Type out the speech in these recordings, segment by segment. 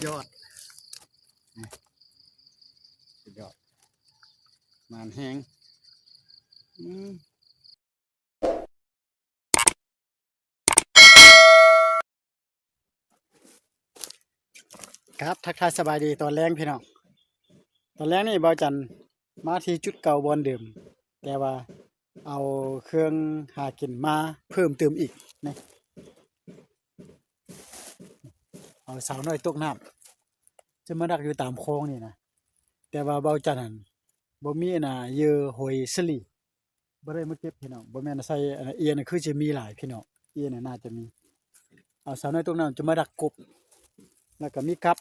ຍອດ ສຸດຍອດ ໝານແຮງ ອືມ ຄັບ ທັກທາຍສະບາຍດີຕອນແລງພີ່ນ້ອງ. ຕອນແລງນີ້ບ່າວຈັນມາທີ່ຈຸດເກົ່າບ່ອນເດີມ ແຕ່ວ່າເອົາເຄື່ອງຫາກິນມາເພີ່ມເຕີມອີກນະ ເອົາສາວນ້ອຍຕົກນ້ຳ ຈະມາດັກຢູ່ຕາມຄອງນີ້ນະ ແຕ່ວ່າບ່າວຈັນຫັ້ນບໍ່ມີອັນນ່າ ເຫຍື່ອຫອຍສະຫຼີ ບໍ່ໄດ້ມາເກັບພີ່ນ້ອງ. ບໍ່ແມ່ນໃສ່ອັນນ່າ ເອີຍນະ ຄືຈະມີຫຼາຍພີ່ນ້ອງ ເອີຍນະ ໜ້າຈະມີ. ເອົາສາວນ້ອຍຕົກນ້ຳຈະມາດັກກົບ ແລ້ວກໍມີກັບ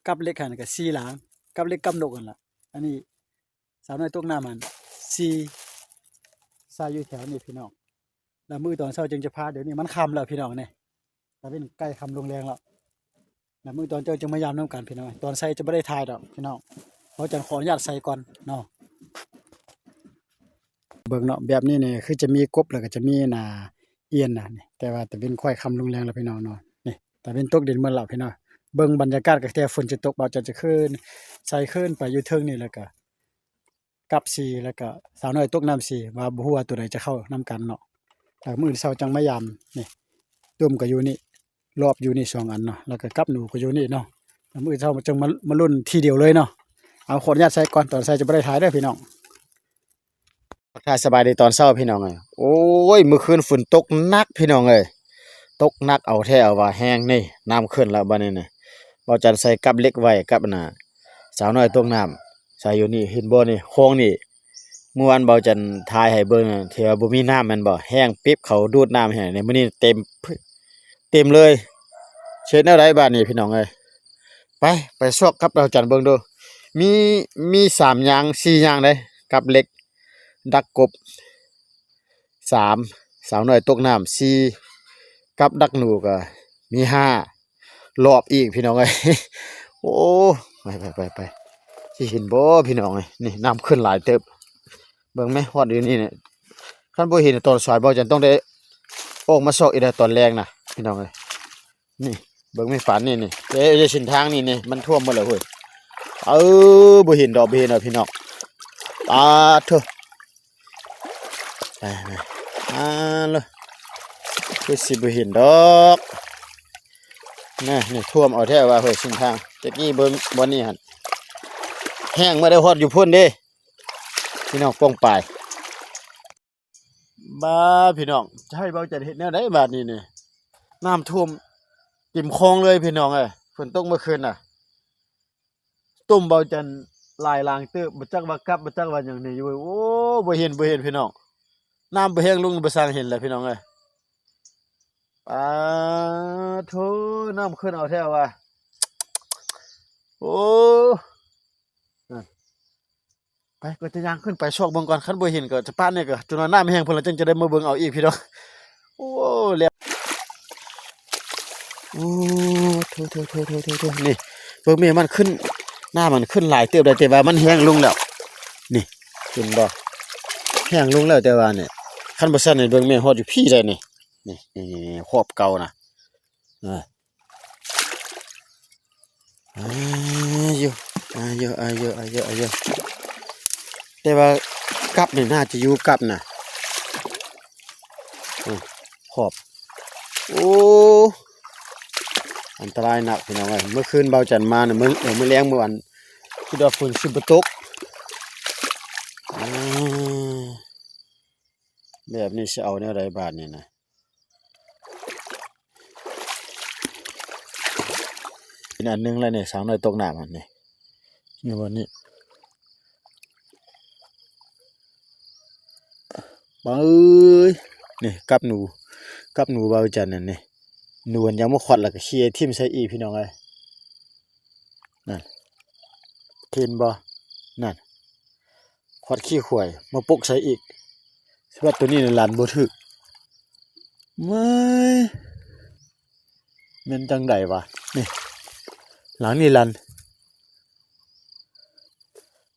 ກັບເຫຼັກຫັ້ນກໍສີ່ຫຼາງ ກັບເຫຼັກກັບນົກຫັ້ນລະ. ອັນນີ້ສາວນ້ອຍຕົກນ້ຳຫັ້ນສີ່ ໃສ່ຢູ່ແຖວນີ້ພີ່ນ້ອງ. ແລ້ວມື້ຕອນເຊົ້າຈຶ່ງຈະພາ ດຽວນີ້ມັນຄ່ຳແລ້ວພີ່ນ້ອງເອີຍ ຕາເວັນໃກ້ຄ່ຳລົງແລງແລ້ວ. ແລ້ວມື້ຕອນເຊົ້າຈຶ່ງມາຢາມນຳກັນພີ່ນ້ອງ. ຕອນໃສ່ຈະບໍ່ໄດ້ຖ່າຍດອກພີ່ນ້ອງ ເພາະຈັ່ງຂໍອະນຸຍາດໃສ່ກ່ອນເນາະ. ເບິ່ງເນາະ ແບບນີ້ນີ້ຄືຈະມີກົບ ແລ້ວກໍຈະມີໜ້າເອີຍນນະນີ້ ແຕ່ວ່າຕາເວັນຄ້ອຍຄ່ຳລົງແລງແລ້ວພີ່ນ້ອງເນາະ. ນີ້ຕາເວັນຕົກດິນໝົດແລ້ວພີ່ນ້ອງ. ເບິ່ງບັນຍາກາດກໍແຕ່ຝົນຈະຕົກ ບ່າວຈັນຈະຂຶ້ນ ໃສ່ຂຶ້ນໄປຢູ່ເທິງນີ້ ແລ້ວກໍ ກັບສີ່ ແລ້ວກໍສາວນ້ອຍຕົກນ້ຳສີ່ ວ່າບໍ່ຮູ້ວ່າຕົວໃດຈະເຂົ້ານຳກັນເນາະ. ແລ້ວມື້ອື່ນເຊົ້າຈັ່ງມາຢາມ. ນີ້ ຕຸ້ມກໍຢູ່ນີ້ ລອບຢູ່ນີ້ສອງອັນເນາະ ແລ້ວກໍກັບໜູກໍຢູ່ນີ້ເນາະ. ແລ້ວມື້ອື່ນເຊົ້າຈຶ່ງມາ ມາລຸ້ນທີດຽວເລີຍເນາະ. ເອົາ ຂໍອະນຸຍາດໃສ່ກ່ອນ ຕອນໃສ່ຈະບໍ່ໄດ້ຖ່າຍເດີພີ່ນ້ອງ. ທັກທາຍສະບາຍດີຕອນເຊົ້າພີ່ນ້ອງເອີຍ. ໂອ້ຍ ມື້ຄືນຝົນຕົກໜັກພີ່ນ້ອງເອີຍ ຕົກໜັກເອົາແທ້ເອົາວ່າ ແຮງນີ້ ນ້ຳຂຶ້ນແລ້ວບາດນີ້ນະ. ບ່າວຈັນໃສ່ກັບເຫຼັກໄວ້ກັບອັນນ່າ ສາວນ້ອຍຕົກນ້ຳ ໃສ່ຢູ່ນີ້ ເຫັນບໍ່ນີ້ ຄອງນີ້ ມື້ວານບ່າວຈັນຖ່າຍໃຫ້ເບິ່ງນະ ທີ່ວ່າບໍ່ມີນ້ຳແມ່ນບໍ່ ແຫ້ງປິບ ເຂົາດູດນ້ຳແຫ້ງນີ້ ມື້ນີ້ເຕັມ ເຕັມເລີຍ. ເຮັດແນວໃດບາດນີ້ພີ່ນ້ອງເອີຍ. ໄປ ໄປຊອກກັບບ່າວຈັນເບິ່ງດູ. ມີ ມີສາມຢ່າງ ສີ່ຢ່າງເດ້ ກັບເຫຼັກ ດັກກົບ ສາມ ສາວນ້ອຍຕົກນ້ຳ ສີ່ ກັບດັກໜູກໍມີ ຫ້າ ລອບອີກພີ່ນ້ອງເອີຍ. ໂອ້ ໄປໆໆໆ ຊິເຫັນບໍ່ພີ່ນ້ອງເອີຍ. ນີ້ນ້ຳຂຶ້ນຫຼາຍເຕີບ ເບິ່ງແມ ຮອດຢູ່ນີ້ນີ້. ຄັນບໍ່ເຫັນຕອນສາຍ ບ່າວຈັນຕ້ອງໄດ້ອອກມາຊອກອີກແລ້ວຕອນແລງນະພີ່ນ້ອງເອີຍ. ນີ້ ເບິ່ງແມ່ ປານນີ້ນີ້ ເອີ ເສັ້ນທາງນີ້ນີ້ ມັນຖ້ວມໝົດແລ້ວເຮີ້ຍ. ເອີ ບໍ່ເຫັນດອກ ບໍ່ເຫັນດອກພີ່ນ້ອງ. ປາດໂທ້ ໄປໆ ອາ ລະ ຄືຊິບໍ່ເຫັນດອກນະ. ນີ້ຖ້ວມເອົາແທ້ວ່າເຮີ້ຍ ເສັ້ນທາງ ແຕ່ກີ້ເບິ່ງບ່ອນນີ້ຫັ້ນ ແຫ້ງມາໄດ້ຮອດຢູ່ພຸ້ນເດ້ພີ່ນ້ອງ ປ້ອງປາຍ. ບາ ພີ່ນ້ອງ ຈະໃຫ້ບ່າວຈັນເຮັດແນວໃດບາດນີ້ນີ້ ນ້ຳຖ້ວມເຕັມຄອງເລີຍພີ່ນ້ອງເອີຍ. ຝົນຕົກເມື່ອຄືນນະ ຕຸ້ມບ່າວຈັນຫຼາຍຫຼາງເຕີບ ບໍ່ຈັກວ່າກັບ ບໍ່ຈັກວ່າຫຍັງນີ້ຢູ່. ໂອ້ ບໍ່ເຫັນ ບໍ່ເຫັນພີ່ນ້ອງ ນ້ຳບໍ່ແຮງລົງ ບໍ່ຊ່າງເຫັນແລ້ວພີ່ນ້ອງເອີຍ. ປາໂທ້ ນ້ຳຂຶ້ນເອົາແທ້ວ່າ ໂອ້ ນັ້ນ ໄປ ກໍຈະຍ່າງຂຶ້ນໄປຊອກເບິ່ງກ່ອນ. ຄັນບໍ່ເຫັນກໍຈະປານນີ້ ກໍຈົນວ່ານ້ຳແຫ້ງພຸ້ນລະ ຈຶ່ງຈະໄດ້ມາເບິ່ງເອົາອີກພີ່ນ້ອງ. ໂອ້ ແລ້ວ ໂອ້ ໂທ້ໆໆໆໆ ນີ້ ເບິ່ງແມ່ ມັນຂຶ້ນ ນ້ຳມັນຂຶ້ນຫຼາຍເຕີບໄດ໋ ແຕ່ວ່າມັນແຫ້ງລົງແລ້ວ. ນີ້ ເຫັນບໍ່ ແຫ້ງລົງແລ້ວ ແຕ່ວ່ານີ້ ຄັນບໍ່ຊັ້ນນີ້ ເບິ່ງແມ່ ຮອດຢູ່ພີ້ໄດ໋ນີ້. ນີ້ ນີ້ ນີ້ ນີ້ ຂອບເກົ່ານະ ອາ ອາ ຢູ່ ອາ ຢູ່ ອາ ຢູ່ ອາ ຢູ່ ອາ ຢູ່ ແຕ່ວ່າກັບນີ້ໜ້າຈະຢູ່ກັບນະ ອື ຂອບ ໂອ້ ອັນຕະລາຍໜັກພີ່ນ້ອງເອີຍ. ເມື່ອຄືນບ່າວຈັນມານະ ມື້ ເອີ ມື້ແລງມື້ວັນ ຄິດວ່າຝົນຊິບໍ່ຕົກ ອາ ແບບນີ້ຊິເອົາແນວໃດບາດນີ້ນະ. ເປັນອັນໜຶ່ງແລ້ວນີ້ ສາວນ້ອຍຕົກນ້ຳຫັ້ນນີ້ ນີ້ບ່ອນນີ້ ເບິ່ງ ນີ້ກັບໜູ ກັບໜູບ່າວຈັນນັ້ນນີ້ ໜູມັນຍັງບໍ່ຂອດ ແລ້ວກໍຂີ້ຖິ້ມໃສ່ອີກພີ່ນ້ອງເອີຍ. ນັ້ນ ເຫັນບໍ່ ນັ້ນ ຄວັດຂີ້ຄວາຍມາປົກໃສ່ອີກ. ສະບັດໂຕນີ້ນະ ລັນບໍ່ຖືກ ເວີຍ ແມ່ນຈັ່ງໃດວະ. ນີ້ ຫຼັງນີ້ລັນ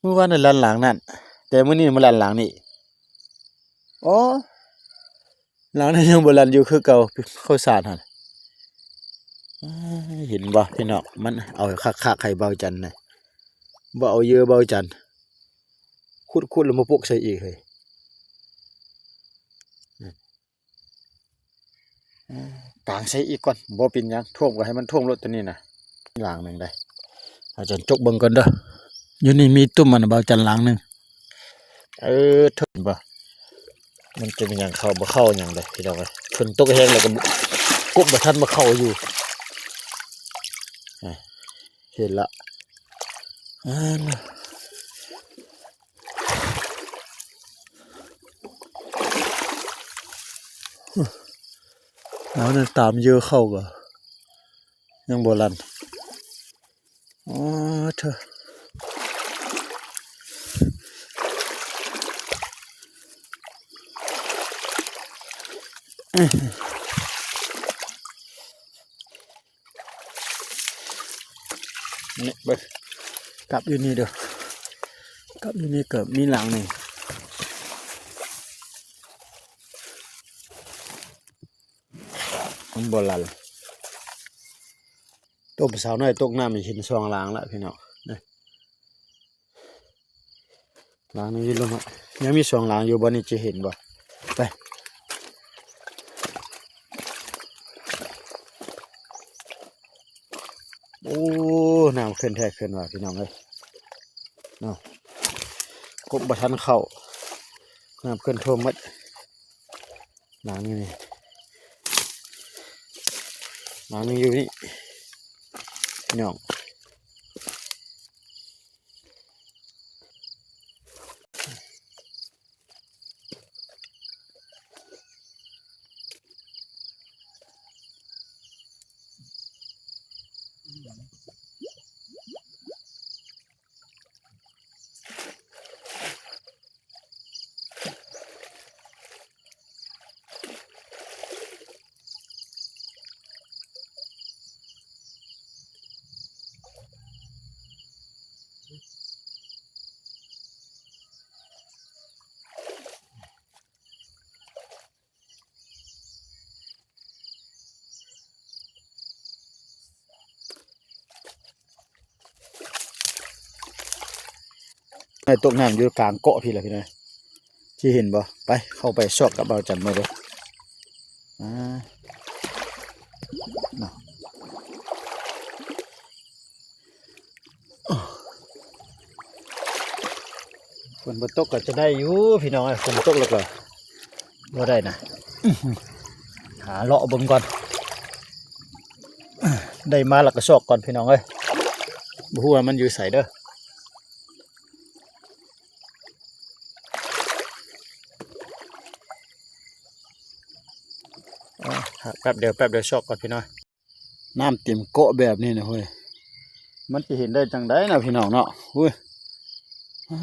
ມື້ວານນັ້ນລັນຫຼັງນັ້ນ ແຕ່ມື້ນີ້ມາລັນຫຼັງນີ້. ອໍ ຫຼັງນັ້ນຍັງບໍ່ລັນຢູ່ຄືເກົ່າ ເຂົ້າສານຫັ້ນ. ເ ເຫັນບໍ່ພີ່ນ້ອງ? ມັນເອົາຄັກໆໃຫ້ເບົາຈັນນະ ບໍ່ເອົາເຫຍື່ອເບົາຈັນ ຂຸດໆແລ້ວມາປົກໃສ່ອີກເຮີ້ຍ. ກາງໃສ່ອີກກ່ອນ ບໍ່ເປັນຫຍັງ ຖ້ວມກໍໃຫ້ມັນຖ້ວມໂລດຕົວນີ້ນະ. ລ້າງໜຶ່ງໄດ໋ ອາຈານຈົກເບິ່ງກ່ອນເດີ. ຢູ່ນີ້ມີຕຸ່ມ ອັນເບົາຈັນລ້າງໜຶ່ງ. ເອີ ເຫັນບໍ່? ມັນຈະມີຫຍັງເຂົ້າ ບໍ່ເຂົ້າຫຍັງເດ້ພີ່ນ້ອງເອີຍ. ຝົນຕົກແຮງແລ້ວກໍກົບບໍ່ທັນ ບໍ່ເຂົ້າຢູ່. ອາ ເຫັນລະ ອັນ ເອົານັ້ນ ຕາມເຫຍື່ອເຂົ້າກໍຍັງບໍ່ລັ່ນ. ອໍ ເທີ ນີ້ເບິ່ງ ກັບຢູ່ນີ້ເດີ ກັບຢູ່ນີ້ກໍມີຫຼັງໜຶ່ງ ມັນບໍ່ລັ່ນ. ຕົ້ມສາວນ້ອຍຕົກນ້ຳນີ້ເຫັນສອງຫຼັງລະພີ່ນ້ອງ ນີ້ ຫຼັງໜຶ່ງຢູ່ລຸ່ມ ຍັງມີສອງຫຼັງຢູ່ ບ່ອນນີ້ຈະເຫັນບໍ່? ໄປ ໂອ້ ນ້ຳຂຶ້ນແທ້ຂຶ້ນວ່າພີ່ນ້ອງເອີຍເນາະ ກົບບໍ່ທັນເຂົ້າ ນ້ຳຂຶ້ນຖ້ວມໝົດ. ຫຼັງນີ້ ຫຼັງນີ້ຢູ່ນີ້ພີ່ນ້ອງ. ໄດ້ຕົກນ້ຳຢູ່ກາງເກາະພີ້ລະພີ່ນ້ອງ ຊິເຫັນບໍ່? ໄປ ເຂົ້າໄປຊອກກັບບ່າວຈັນເບິ່ງເດີ ອາ ເນາະ. ຝົນບໍ່ຕົກກໍຈະໄດ້ຢູ່ພີ່ນ້ອງເອີຍ ຝົນຕົກແລ້ວກໍບໍ່ໄດ້ນະ. ຫາເລາະເບິ່ງກ່ອນ ໄດ້ມາແລ້ວກໍຊອກກ່ອນພີ່ນ້ອງເອີຍ ບໍ່ຮູ້ວ່າມັນຢູ່ໃສເດີ. ອາ ແປັບດຽວ ແປັບດຽວ ຊອກກ່ອນພີ່ນ້ອງ. ນ້ຳເຕັມເກາະແບບນີ້ນະເຮີ້ຍ ມັນຊິເຫັນໄດ້ຈັ່ງໃດນະພີ່ນ້ອງເນາະ. ໂອ້ຍ ອາ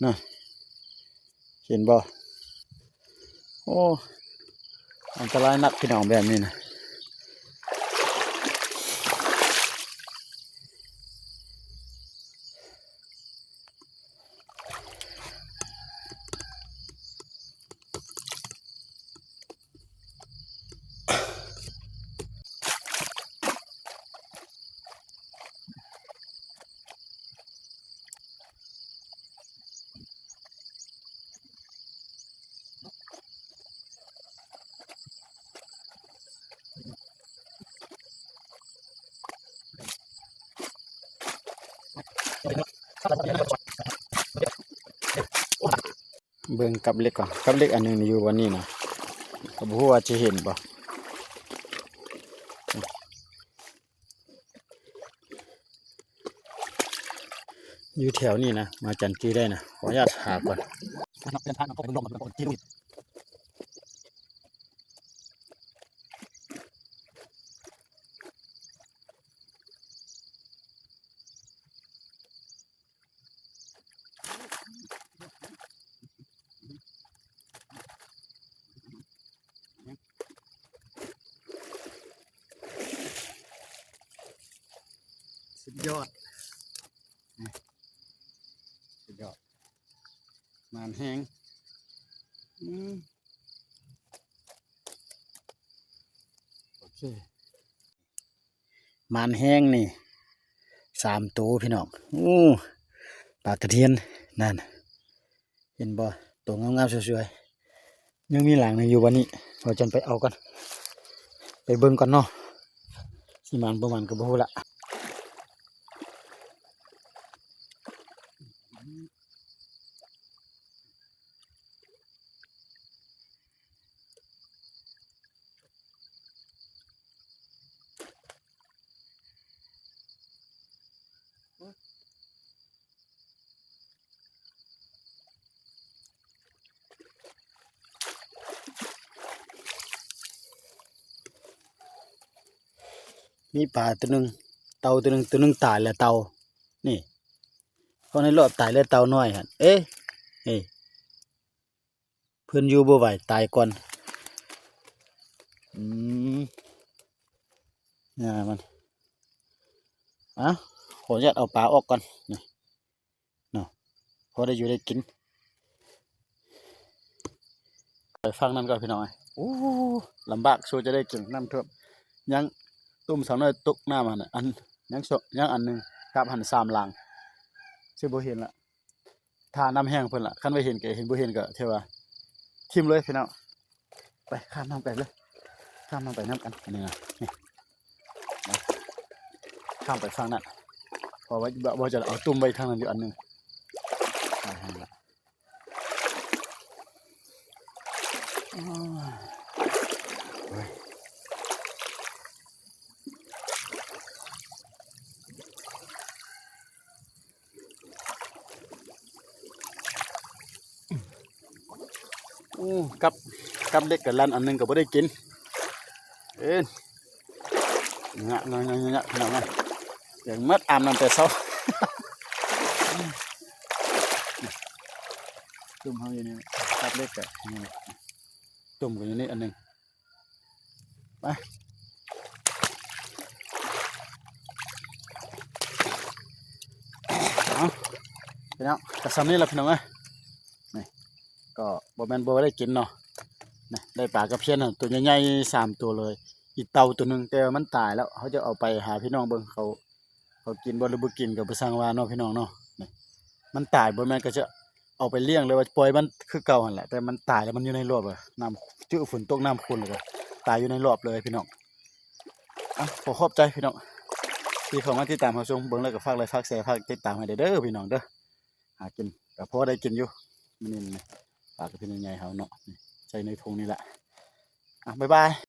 ນະ ເຫັນບໍ່? ໂອ້ ອັນຕະລາຍນັກພີ່ນ້ອງແບບນີ້ນະ. ເບິ່ງກັບເຫຼັກກ່ອນ ກັບເຫຼັກອັນໜຶ່ງຢູ່ບ່ອນນີ້ນະ ກໍບໍ່ຮູ້ວ່າຈະເຫັນບໍ່. ຢູ່ແຖວນີ້ນະ ມາຈັນຈື່ໄດ້ນະ ຂໍອະນຸຍາດຫາກ່ອນ. ສຸດຍອດ ສຸດຍອດ ໝານແຮງ ອືມ ໂອເຄ. ໝານແຮງນີ້ ສາມໂຕພີ່ນ້ອງ. ໂອ້ ປາຕະເພຍນນັ້ນ ເຫັນບໍ່? ໂຕງາມໆ ສວຍໆ. ຍັງມີຫຼາງໜຶ່ງຢູ່ບ່ອນນີ້ ເຮົາຈັ່ງໄປເອົາກ່ອນ ໄປເບິ່ງກ່ອນເນາະ. ຊິໝານບໍ່ໝານກໍບໍ່ຮູ້ລະ. ມີປາໂຕໜຶ່ງ ເຕົາໂຕໜຶ່ງ ໂຕໜຶ່ງຕາຍແລ້ວ ເຕົານີ້ ເຂົ້າໃນລອບຕາຍແລ້ວ ເຕົານ້ອຍຫັ້ນ. ເອ ເອ ເພິ່ນຢູ່ບໍ່ໄຫວ ຕາຍກ່ອນ. ອືມ ຫຍ້າມັນ. ເອົ້າ ຂໍອະນຸຍາດເອົາປາອອກກ່ອນ ນີ້ເນາະ ພໍໄດ້ຢູ່ໄດ້ກິນ. ໄປຝັ່ງນັ້ນກ່ອນພີ່ນ້ອງເອີຍ. ໂອ້ ລຳບາກ ສູ້ຈະໄດ້ກິນ ນ້ຳຖ້ວມ. ຍັງ ຕຸ້ມສາວນ້ອຍຕົກນ້ຳຫັ້ນນະ ອັນ ຍັງ ຍັງອັນໜຶ່ງ ກັບຫັ້ນສາມຫຼັງ ຊິບໍ່ເຫັນລະ. ຖ້ານ້ຳແຫ້ງເພິ່ນລະ ຄັນວ່າເຫັນກໍເຫັນ ບໍ່ເຫັນກໍຖືວ່າຖິ້ມເລີຍພີ່ນ້ອງ. ໄປ ຂ້າມນ້ຳໄປເລີຍ ຂ້າມນ້ຳໄປນຳກັນ. ອັນນີ້ນະ ນີ້ ຂ້າມໄປຝັ່ງນັ້ນ ເພາະວ່າ ວ່າຈະເອົາຕຸ້ມໄວ້ທາງນັ້ນຢູ່ອັນໜຶ່ງ. ໄປຫັ້ນລະ. ໂອ້ຍ ໂອ້ຍ ໂອ້ ກັບ ກັບເຫຼັກກັບລັນອັນໜຶ່ງກໍບໍ່ໄດ້ກິນ. ເອີ ຍະ ຍະ ຍະ ຍະ ພີ່ນ້ອງເອີຍ ແກງໝົດ ອາບນ້ຳແຕ່ເຊົ້າ. ຕຸ້ມເຮົາຢູ່ນີ້ ກັບເຫຼັກກະນີ້ ຕຸ້ມກໍຢູ່ນີ້ອັນໜຶ່ງ. ໄປ ເອົາ ພີ່ນ້ອງ ກໍສ່ຳນີ້ລະພີ່ນ້ອງເອີຍ. ນີ້ ກໍບໍ່ແມ່ນບໍ່ໄດ້ກິນເນາະ. ນີ້ ໄດ້ປາກະພຽນໂຕໃຫຍ່ໆ ສາມໂຕເລີຍ ອີກເຕົາໂຕໜຶ່ງ ແຕ່ວ່າມັນຕາຍແລ້ວ. ເຮົາຈະເອົາໄປໃຫ້ພີ່ນ້ອງເບິ່ງ ເຂົາ ເຂົາກິນບໍ່ ຫຼືບໍ່ກິນກໍບໍ່ຊ່າງວ່າເນາະ ພີ່ນ້ອງເນາະ. ນີ້ ມັນຕາຍ ບໍ່ແມ່ນກໍຈະເອົາໄປລ້ຽງ ຫຼືວ່າປ່ອຍມັນຄືເກົ່າຫັ້ນແຫຼະ ແຕ່ມັນຕາຍແລ້ວ ມັນຢູ່ໃນລອບ ນ້ຳຈື້ ຝົນຕົກນ້ຳຂຸ່ນ ແລ້ວກໍຕາຍຢູ່ໃນລອບເລີຍພີ່ນ້ອງ. ອ່ະ ຂໍຂອບໃຈພີ່ນ້ອງທີ່ເຂົ້າມາຕິດຕາມຮັບຊົມເບິ່ງ ແລ້ວກໍຝາກໄລຄ໌ ຝາກແຊ ຝາກຕິດຕາມໃຫ້ເດີພີ່ນ້ອງເດີ. ຫາກິນກໍພໍໄດ້ກິນຢູ່ມື້ນີ້. ນີ້ ປາກະເພນໃຫຍ່ເຮົາເນາະ ນີ້ ໃສ່ໃນຖົງນີ້ແຫຼະ. ອ່ະ ບາຍບາຍ.